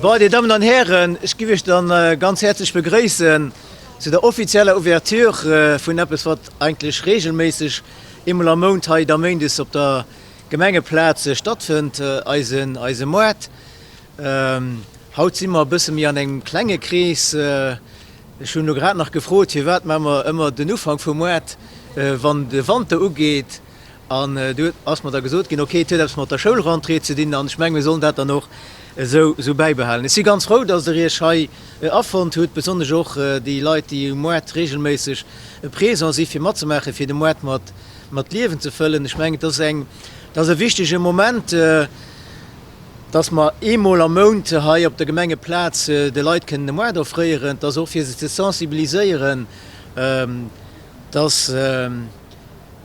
Bon, Dir Dammen an Hären, ech giff Iech dann ganz häerzlech begréissen zu der offizieller Ouverture vun eppes, wat eigentlech regelméisseg eemol am Mount hei da méindes op der Gemengeplaz stattfënnt, eisen eise Moart. Haut si mer e bësse méi an engem klenge Krees. Ech hunn elo grad nach gefrot, firwat maache mer ëmmer den Ufank vum Moart, wann de Wanter ugeet. An du ass mer da gesot ginn, ok, et huet eppes mat der Schoulrentrée ze dinn an ech mengen, mir sollen dat dann och esou esou bäibehalen. Ech si ganz frou, dass Der Iech hei afonnt hutt, besonnesch och déi Leit, déi um Moart regelméisseg présent si fir matzemaachen, fir de Moart mat mat Liewen ze fëllen. Ech mengen, et ass eng, et ass e wichtege Moment, dass mer eemol am Mount hei op der Gemengeplaz de Leit kënnen e Moart offréieren. Et ass och fir se ze sensibiliséieren, dass,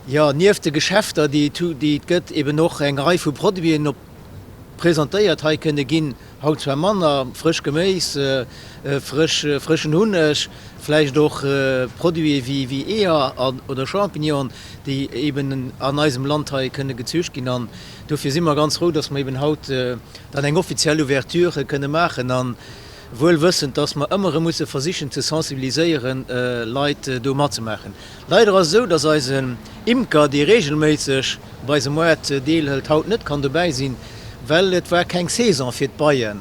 jo, nieft de Geschäfter, déi et déi et gëtt, eben och eng Rei vu Produiten op presentéiert hei kënne ginn, haut zwar manner, frësch Geméis, frësch frëschen Hunneg, vläicht och Produite wéi wéi Eeër an oder Champignonen, déi eben an eisem Land hei kënne gezücht ginn. An dofir si mer ganz frou, dass mer eben haut dann eng offiziell Ouverture kënne maachen an wuel wëssend, dass mer ëmmer erëm musse versichen ze sensibiliséieren, Leit do matzemaachen. Leider ass et esou, dass eisen Imker, dee regelméisseg op eisem Moart deelhëlt, haut net kann dobäi sinn, well et war keng Saison fir d'Beien.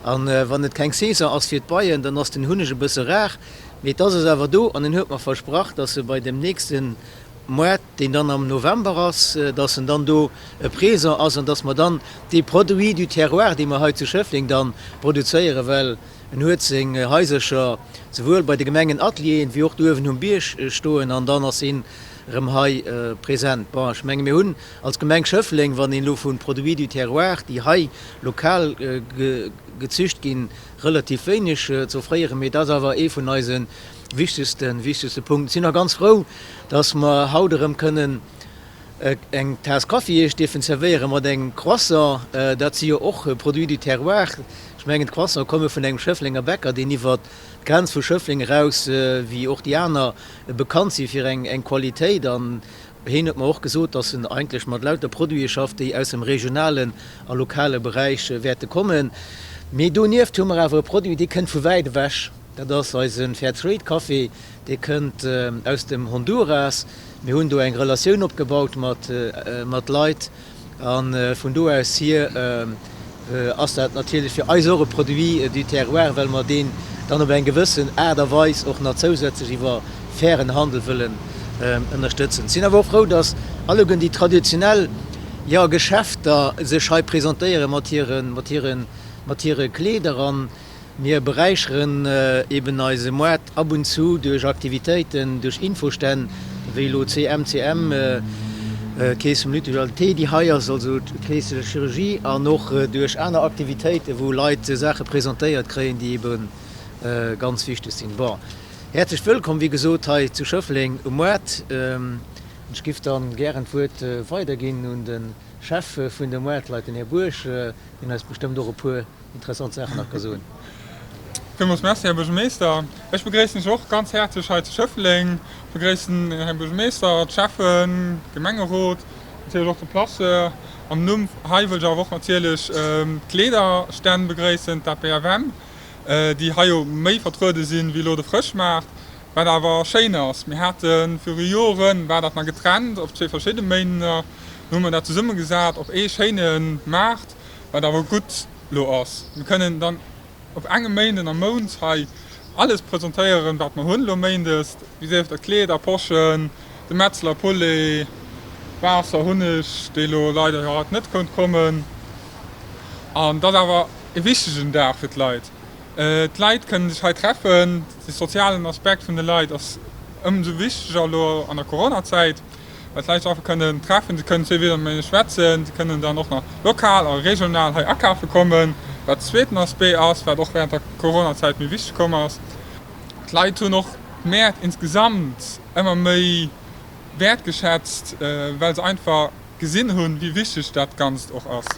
An wann et keng Saison ass fir d'Beien, dann ass den Hunneg e bësse rar. Mee et ass es awer do an en huet mer versprach, dass e bei dem nächste Moart, deen dann am November ass, dass en dann do présent ass an dass mer dann dee Produit du terroir, dee mer hei zu Schëffleng dann produzéieren, well En huet seng Haisercher souwuel bei de Gemengenatelieren wéi och do uewen um Bierg stoen an dann ass hien erëm hei present. Bon, ech menge mir hunn als Gemeng Schëffleng, wann een elo vu Produits du terroir, déi hei lokal gezücht ginn, relativ wéineg ze offréieren, mee dat ass awer ee vun eise wichtegste, wichtegste Punkten. Sinn och ganz frou, dass mer haut erëm kënnen Eng Taass Kaffi iech dierfen zerwéiere mat engem Croissant, dat si jo och Produits du terroir. Ech mengen d'Croissantë komme vun engem Schëfflenger Bäcker, deen iwwer d'Grenz vu Schëffleng eraus, wéi och déi aner, bekannt si fir eng Qualitéit. An heen huet mer och gesot, datt en eigentlech mat lauter Produite schafft, déi aus dem regionalen a lokale Beräich wäerte kommen. Mee donieft hu mer awer e Produit, dee kënnt vu wäit ewech, dat ass eise Fairtrade-Café, dee kënnt aus dem Honduras. Mir hunn do eng Relatioun opgebaut mat mat Leit a vun do aus hier ass dat natierlech fir eis och e Produit du terroir, well mer deen dann op eng gewëssen Aart a Weis och nach zousätzlech iwwer fairen Handel wëllen ënnerstëtzen. Sinn awer och frou, dass alleguerten déi traditionell, jo, Geschäfter sech hei presentéiere mat hiren, mat hiren, mat hire Kleeder an Mir beräicheren eben eise Moart ab und zu duerch Aktivitéiten, duerch Infostänn, wéi elo CMCM, d'Keess vum Lutte Jalté, déi hei ass, also d'Caisse de la Chirurgie, an och duerch aner Aktivitéiten, wou Leit Saache presentéiert kréien, déi ebe ganz wichteg sinn. Bon, häerzlech wëllkomm, wéi gesot, hei zu Schëffleng um Moart. Ech giff dann gären d'Wuert weiderginn un de Chef vun de Moartleit, den Här Buerg, deen eis bestëmmt och e puer Interessant Saachen nach ka soen. Villmools Merci, Här Buergermeester. Ech begréissen Iech och ganz häerzlech hei zu Schëffleng. Ech begréissen den Här Buergermeester, d'Schäffen, Gemengerot, natierlech och de Placeur. Am Numm hei wëll ech awer och natierlech d'Kleederstänn begréissen, d'APFM, déi hei jo méi vertruede sinn wéi elo de Frëschmaart, wat awer schéin ass. Mir hate viru Joren, war dat nach getrennt op zwee verschidde Méindener, elo hu mer dat zesummegesat op ee schéine Maart. Wat awer gutt lo ass, mir kënnen dann op engem Méinden am Mount hei alles presentéieren, wat mer hunn elo méindes, wéi sief dat Kleeder, Poschen, de Metzler, Poulet, Waasser, Hunneg, dee lo leider jo haut net konnt kommen. An dat ass awer e wichtegen Dag fir d'Leit. D'Leit kënnen sech hei treffen, de sozialen Aspekt vun de Leit ass ëmsou wichteger elo an der Coronazäit. Well d'Leit sech einfach kënnen treffen, se kënnen zwee Wieder matenee schwätzen, se kënnen dann och nach lokal a regional hei akafe kommen, wat zweeten Aspect ass, wat och während der Coronazäit méi wichteg komm ass. D'Leit hunn och d'Mäert insgesamt ëmmer méi wäertgeschätzt, well se einfach gesinn hunn, wéi wichteg dat Ganzt och ass.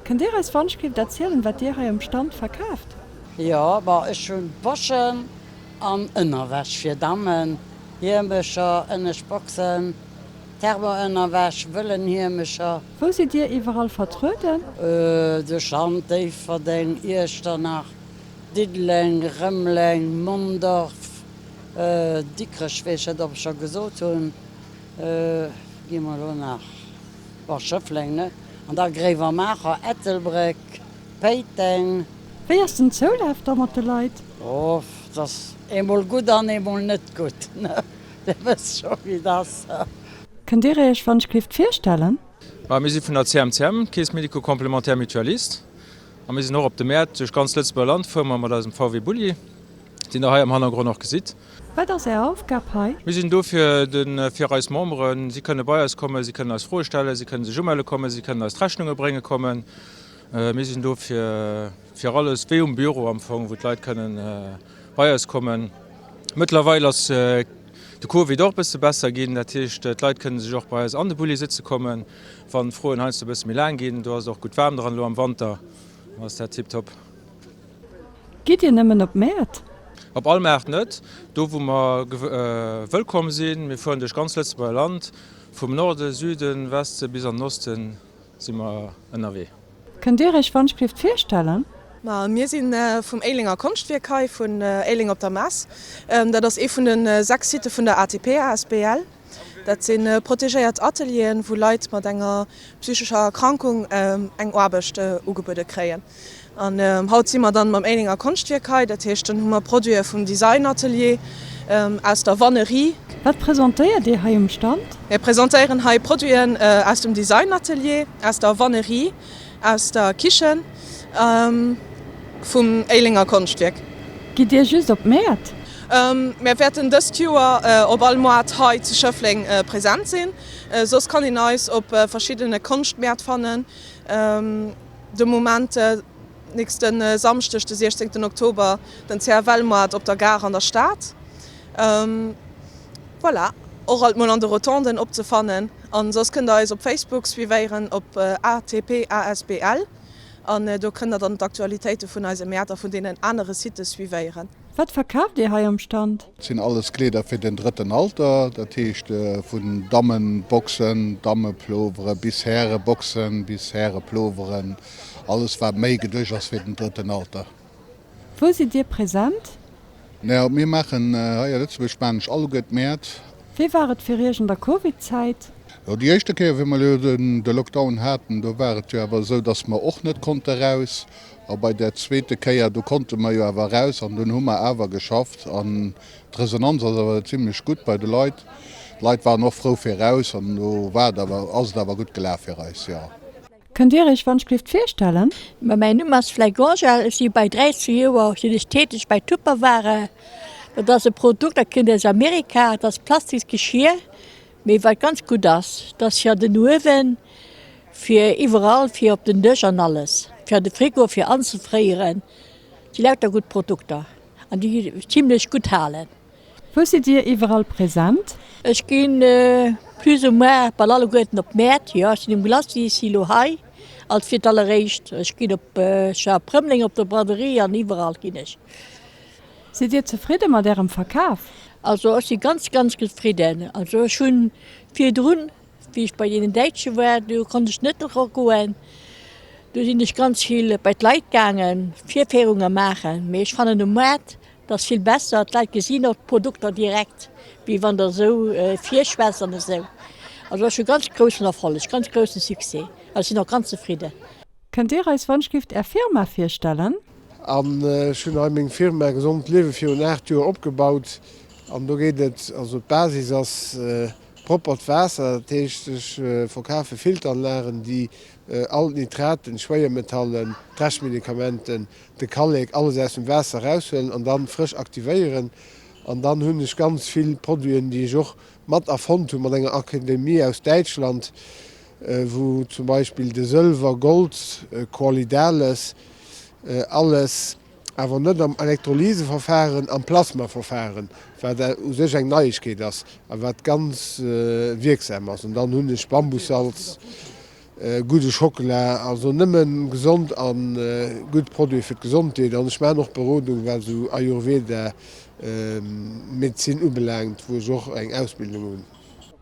Kënnt Dir eis wannschtgelift erzielen, wat Dir hei um Stand verkaaft? Jo, bon, ech hunn Poschen An Ënnerwäsch fir Dammen, Hiemecher, ënnescht Boxen. Thermoënnerwäsch, Wëllenhiemecher. Wou sidd Dir iwwerall vertrueden? Duerch Land, Déifferdeng, Iechternach, Diddeleng, Rëmeleng, Mondorf, Dikrech, weess ech net ob ech scho gesot hunn, gi mer elo nach, bon Schëffleng ne, an da Gréiwemaacher, Ettelbréck, Péiteng. Wéi ass den Zoulaf da mat de Leit? Oh, 't ass eemol gutt an eemol net gutt, ne, Dir wësst scho wéi 't ass. Kënnt Dir Iech wann-ech-gelift virstellen? Ma mir si vun der CMCM, Caisse Médico-Complémentaire Mutualiste, a mir sinn och op de Mäert duerch ganz Lëtzebuerger Land fuere mer mat eisem VW Bulli, deen der hei am Hannergronn och gesitt. Wat ass Är Aufgab hei? Mir sinn do fir de fir eis Memberen. Si kënne bei eis kommen, si kënnen eis Froe stellen, si kënne sech umelle kommen, si kënnen eis d'Rechnunge brénge kommen. Mir sinn do fir fir alles, wéi um Büro am Fong, wou d'Leit kënnen bei eis kommen. Mëttlerweil ass de Covid och e bësse besser ginn, dat heescht d'Leit kënne sech och bei eis an de Bulli sëtze kommen, wann d'Froen heiansdo e bësse méi laang ginn. Do ass et och gutt waarm dran elo am Wanter, ass dat tiptop. Gitt Dir nëmmen op Mäert? Op all Maart net, do wou mer wëllkomm sinn. Mir fueren duerch ganz Lëtzebuerger Land, vum Norde, Süden, Weste bis an den Osten si mer ënnerwee. Kënnt Dir Iech Wandschrift virstellen? Ma mir si vum Éilenger Konschtwierk hei, vun Éileng op der Mess. Dat ass ee vun de 6 Sitte vun der ATP asbl. Dat si protegéiert Atelieren, wou Leit mat enger psychescher Erkrankung eng Aarbecht ugebuede kréien. An haut si mer dann mam Éilenger Konschtwierk hei. Dat heescht, dann hu mer Produite vum Designatelier, aus der Vannerie. Wat presentéiert Dir hei um Stand? Mir presentéieren hei Produiten aus dem Designatelier, aus der Vannerie, aus der Kichen vum Éilenger Konschtwierk. Gitt Dir just op d'Mäert? Mir wäerten dëst Joer op all Moart hei zu Schëffleng present sinn. Soss kann een eis op verschiddene Konschtmäert fannen. De Moment nächste Samschdeg, de 16 Oktober, den CFL-Moart op der Gare an der Stad. Voilà, och alt mol an de Rotonden opzefannen. An soss kënnt der eis op Facebook suivéieren op ATP asbl an do kënnt der dann d'Aktualitéite vun eise Mäert a vun deenen anere Sitte suivéieren. Wat verkaaft Dir hei am Stand? Et sinn alles Kleeder fir den drëtten Alter, dat heescht vun Dammenboxen, Dammeplovere bis Häereboxen bis Häereploveren, alles wat méi geduecht ass fir den drëtten Alter. Wou sidd Dir present? Naja, mir maachen hei a Lëtzebuerg maachen ech alleguer d'Mäert. Wéi war et fir Iech an der Covid-Zäit? Jo, déi éischte Kéier, wéi mer elo de Lockdown haten, do war et jo awer esou, datt mer och net konnte raus. A bei där zweete Kéier, do konnte mer jo awer raus an dunn hu mer awer geschafft. An d'Resonanz ass awer zimlech gutt bei de Leit. D'Leit waren och frou fir raus an do war et awer, ass et awer gutt gelaf fir eis, jo. Kënnt Dir Iech wann-ech-gelift virstellen? Ma mäin Numm ass Fleck Angèle, ech si bei 13 Joer sinn ech täteg bei Tupperware. Dat ass e Produkt, dat kënnt aus Amerika, dat ass Plastiksgeschier, mee wat ganz gutt ass, dat ass fir an den Uewen, fir iwwerall, fir op den Dësch an alles, fir an de Frigo, fir anzefréieren. Et si lauter gutt Produkter an déi zimlech gutt halen. Wou sidd Dir iwwerall present? Ech ginn plus ou moins bal alleguerten op d'Mäert, jo. Ech sinn um Glacis, si lo hei als fir d'alleréischt. Ech ginn op, ech war op Rëmeleng op der Braderie an iwwerall ginn ech. Sidd Dir zefridde mat Ärem Verkaf? Also ech si ganz, ganz zefridden. Also ech hunn virdrun, wéi ech bei deenen Däitsche war, do konnt ech net eragoen, do sinn ech ganz vill bei d'Leit gaangen, Virféierunge maachen. Mee ech fannen um Maart 't ass vill besser, d'Leit gesinn och d'Produkter direkt, wéi wann der esou virschwätzt an esou. Also ech hu ganz groussen Erfolleg, ganz groussen Succès a ech sinn och ganz zefridden. Kënnt Dir eis wannschgift Är Firma virstellen? An ech hunn hei meng Firma Gesond Liewe virun 8 Joer opgebaut. An do geet et, also d'Basis ass proppert Waasser, dat heescht ech verkafe Filteranlagen, déi all d'Nitraten, d'Schwéiermetallen, d'Reschtmedikamenten, de Kallek, alles aus dem Waasser eraushuelen an dann frësch aktivéieren. An dann hunn ech ganz vill Produiten, déi ech och mat erfonnt hunn, mat enger Akademie aus Däitschland, wou zum Beispill de Sëlwer, Gold, Qualidales, alles, awer net am Elektrolyseverfahren, am Plasmaverfahren, wat u sech eng Neiegkeet ass a wat ganz wierksam ass. An dann hunn ech Bambussalz, Gudde Schockela, also nëmmen gesond an gutt Produiten fir d'Gesondheet. An ech maachen och Berodung wat esou Ayurveda Medezin ubelaangt, wou ech och eng Ausbildung hunn.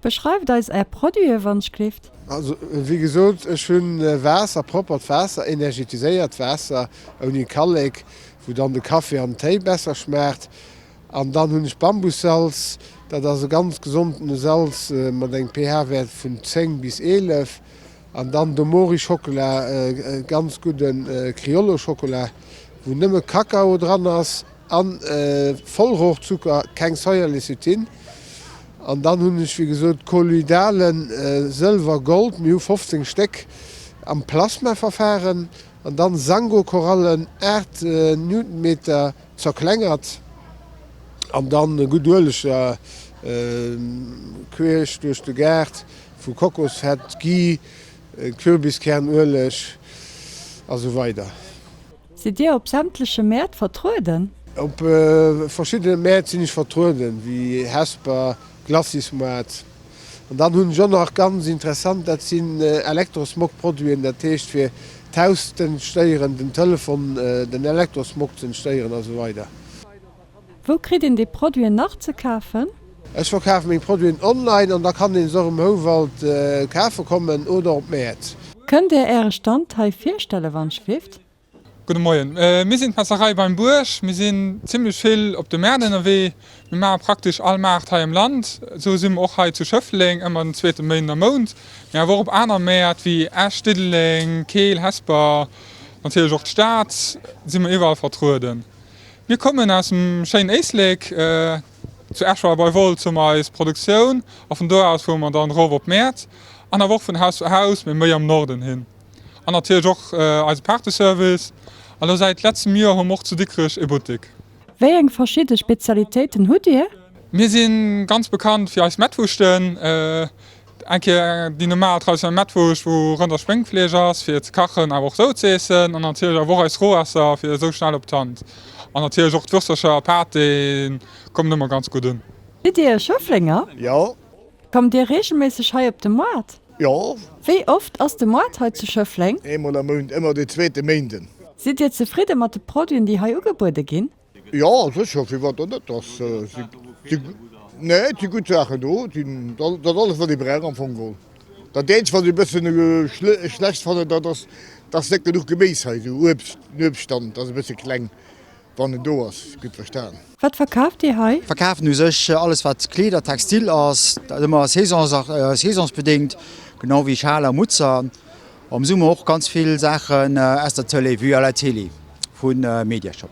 Beschreift eis Är Produiten, wann ech gleeft. Also wéi gesot, ech hunn Waasser, proppert Waasser, energetiséiert Waasser ouni Kallek, wou dann de Café an den Téi besser schmaacht. An dann hunn ech Bambussalz, dat ass e ganz gesonden Salz mat engem pH-Wäert vun 10 bis 11. An dann Domori Schockela, e ganz gudde Criollo Schockela, wou nëmme Kakao dran ass an Vollrohrzucker, keng Sojalecithin. An dann hunn ech wéi gesot kolloidalen Sëlwer, Gold, mir hu 15 Stéck am Plasmaverfahren, an dann Sango-Korallen, 8 Newtonmeter zerklengert, an dann gutt Ueleger queesch duerch de Gaart, vu Kokosfett, Ghee, Kürbiskernueleg a sou weider. Sidd Dir op sämtleche Mäert vertrueden? Op verschiddene Mäert sinn ech vertrueden, wéi Hesper, Glacismoart. An dann hunn ech och nach ganz interessant, dat sinn Elektrosmog-Produiten, dat heescht fir d'Haus z'entstéieren, den Telefon, den Elektrosmog z'entstéieren a sou weider. Wou kritt een déi Produiten nach ze kafen? Ech verkafe meng Produiten online an da kann een se och um Houwald kafe kommen oder op Mäert. Kënnt Dir Äre Stand hei virstelle wann ech gleeft? Gudde Moien, mir sinn d'Metzlerei beim Buerg. Mir sinn zimmlech vill op de Mäert ënnerwee. Mir maache praktesch all Maart hei am Land. Esou si mer och hei zu Schëffleng ëmmer den zweete Méinden am Mount, mee awer och op aner Mäert wéi Esch, Diddeleng, Keel, Hesper, natierlech och d'Stad si mer iwwerall vertrueden. Mir kommen aus dem schéinen Éislek. Zu Eschweiler bei Wolz hu mer eis Produktioun a vun do aus fuere mer dann erof op d'Mäert an awer och vun Haus zu Haus, mee méi am Norden hin. An natierlech och eise Paarteservice. A lo säit letztem Joer hu mer och zu Dikrech e Buttek. Wéi eng verschidde Spezialitéiten hutt Dir? Mir si ganz bekannt fir eis Mettwurschten. Eng Kéier déi normal traditionell Mettwurscht, wou Rënd a Schwéngfleesch ass, fir ze kachen, awer och sou z'eessen. An natierlech awer och eis Rohesser fir esou schnell op d'Hand. An natierlech och d'Würstercher a Pâté kommen ëmmer ganz gutt un. Sidd Dir e Schëfflenger? Jo. Kommt Dir reegelméisseg hei op de Moart? Jo. Wéi oft ass de Moart hei zu Schëffleng? Eemol am Mount, ëmmer de zweete Méinden. Sidd Dir zefridde mat de Produiten, déi hei ugebuede ginn? Jo, sécher, firwat dann net? Dass si, nee, et si gutt Saachen do, et sinn, dat ass alles wat ee brauch am Fong geholl. Dat eenzegt wat ech e bëssen schlecht fannen, dat ass, dass net genuch Geméis hei, esou Uebst, den Uebststand ass e bësse kleng, wann en do ass, gutt verstan. Wat verkaaft Dir hei? Verkafen u sech alles wat Kleeder, Textil ass, dat ëmmer saisonsbedéngt, genau wéi Schaler, Mutzer. Am Summer och ganz vill Saachen aus der Tëlee, Vue à la Télé vu Mediashop.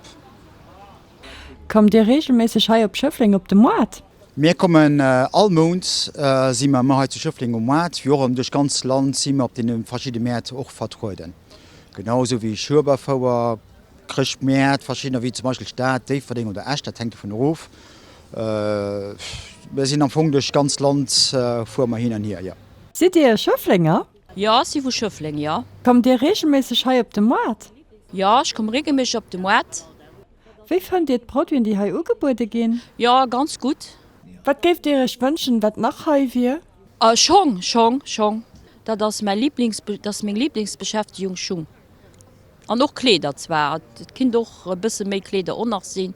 Kommt Dir reegelméisseg hei op Schëffleng op de Moart? Mir kommen all Mount si mer ëmmer hei zu Schëffleng um Moart, wéi och erëm duerch d'ganz Land si mer op deene verschidde Mäert och vertrueden. Genau esou wéi Schueberfouer, Chrëschtmäert, verschiddener wéi zum Beispill Stad, Déifferdeng oder Esch, dat hänkt dovun erof. Mir sinn am Fong duerch d'ganz Land fuere mer hin an hier, jo. Sidd Dir e Schëfflenger? Jo, ech si vu Schëffleng, jo. Kommt Dir reegelméisseg hei op de Moart? Jo, ech komme reegelméisseg op de Moart. Wéi fënnt Dir d'Produiten, déi hei ugebuede ginn? Jo, ganz gutt. Wat géift Dir Iech wënschen, wat nach hei wier? Schong, Schong, Schong. Dat ass mäi Lieblings, dat ass meng Lieblingsbeschäftegung, Schung. An och Kleeder zwar, et kinnt och e bësse méi Kleeder och nach sinn.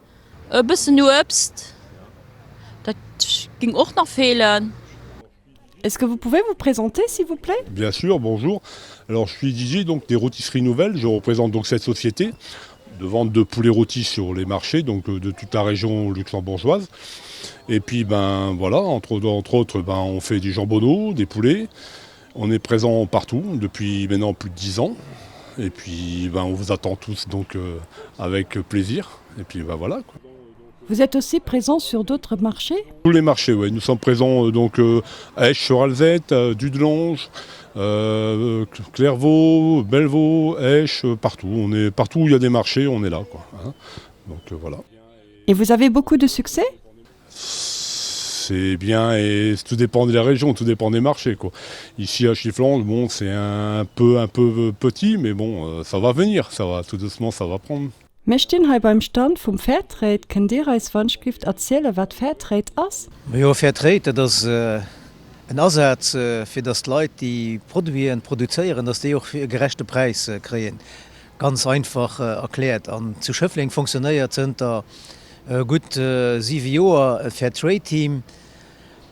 E bëssen Uebst, dat ging och nach feelen. Est-ce que vous pouvez vous présenter s'il vous plaît Bien sûr, bonjour. Alors je suis Didier donc des rôtisseries nouvelles, je représente donc cette société de vente de poulets rôtis sur les marchés donc euh, de toute la région luxembourgeoise. Et puis ben voilà, entre, entre autres ben, on fait du jambonneau, des poulets. On est présent partout depuis maintenant plus de 10 ans. Et puis ben, on vous attend tous donc euh, avec plaisir. Et puis ben, voilà quoi. Vous êtes aussi présent sur d'autres marchés Tous les marchés, oui. Nous sommes présents euh, donc euh, à Esch-sur-Alzette, euh, Dudelange, euh, Clairvaux, Bellevaux, Esch, euh, partout. On est partout où il y a des marchés, on est là quoi, hein. Donc euh, voilà. Et vous avez beaucoup de succès C'est bien et tout dépend de la région, tout dépend des marchés quoi. Ici à Chifflange, bon c'est un peu un peu petit mais bon euh, ça va venir, ça va tout doucement ça va prendre. Mir stinn hei beim Stand vum Fairtrade. Kënnt Dir eis wannschgift erzielen, wat Fairtrade ass? Majo, Fairtrade, dat ass en Asaz, fir datt d'Leit, déi Produiten produzéieren, datt déi och e gerechte Präis kréien. Ganz einfach erkläert. An zu Schëffleng fonctionnéiert zënter gutt siwe Joer e Fairtrade-Team.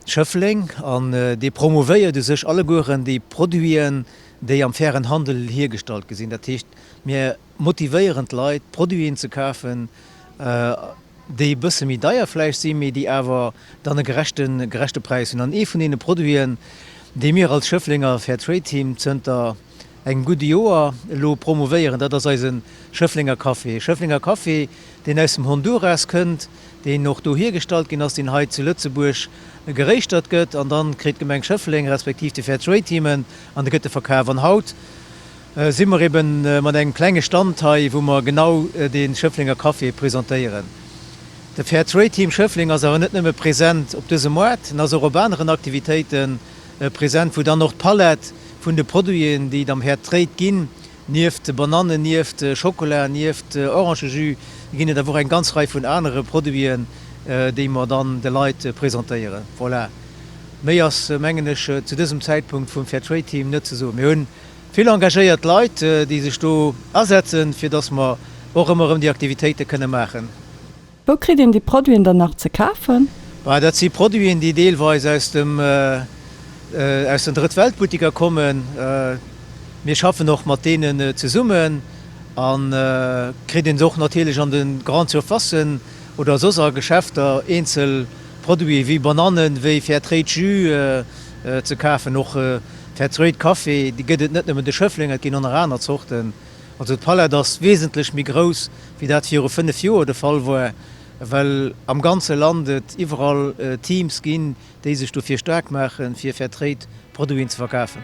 Schëffleng an dee promouvéiert u sech allegueren déi Produiten, déi am fairen Handel hiergestallt gi sinn. Dat heescht, mir motivéieren d'Leit, Produiten ze kafen, déi e bësse méi deier vläicht sinn, mee déi awer dann e gerechte, gerechte Präis hunn. An ee vun deene Produiten, déi mir als Schëfflenger Fair Trade Team zënter engem gudde Joer elo promouvéieren, dat ass eise Schëfflenger Café. E Schëfflenger Café, deen aus dem Honduras kënnt, deen och do hiergestallt ginn ass, deen hei zu Lëtzebuerg geréischtert gëtt an dann kritt d'Gemeng Schëffleng respektiv de Fair Trade Team en an da gëtt e verkaf. An haut si mer eben mat engem klenge Stand hei, wou mer genau dee Schëfflenger Café presentéieren. De Fair Trade Team Schëffleng ass awer net nëmme present op dësem Moart, en ass och op aneren Aktivitéite present, wou dann och d'Palett vun de Produiten, déi et am Fair Trade ginn, Nieft Banannen, nieft Schockela, nieft Orangejus ginn et awer och eng ganz Rei vun anere Produiten, déi mer dann de Leit presentéieren. Voilà. Méi ass, mengen ech, zu dësem Zäitpunkt vum Fair Trade Team net ze soen. Mir hunn vill engagéiert Leit, déi sech do asetzen, fir dass mer och ëmmer erëm déi Aktivitéite kënne maachen. Wou kritt een déi Produiten dann nach ze kafen? Bah, dat si Produiten, déi deelweis aus dem, aus den Drëtt-Welt-Buttiker kommen. Mir schaffen och mat deenen zesummen a kritt een se och natierlech an de Grande Surfacen oder soss a Geschäfter eenzel Produite wéi Banannen, wéi Fair Trade Jus ze kafen. Och Fair Trade Café, déi gëtt et net nëmmen de Schëfflenger, et ginn och nach aner Zorten. Also d'Palett ass wesentlech méi grouss, wéi dat viru 5 Joer de Fall war, well am ganze Land et iwwerall Teams ginn, déi sech dofir staark maachen, fir Fair Trade Produiten ze verkafen.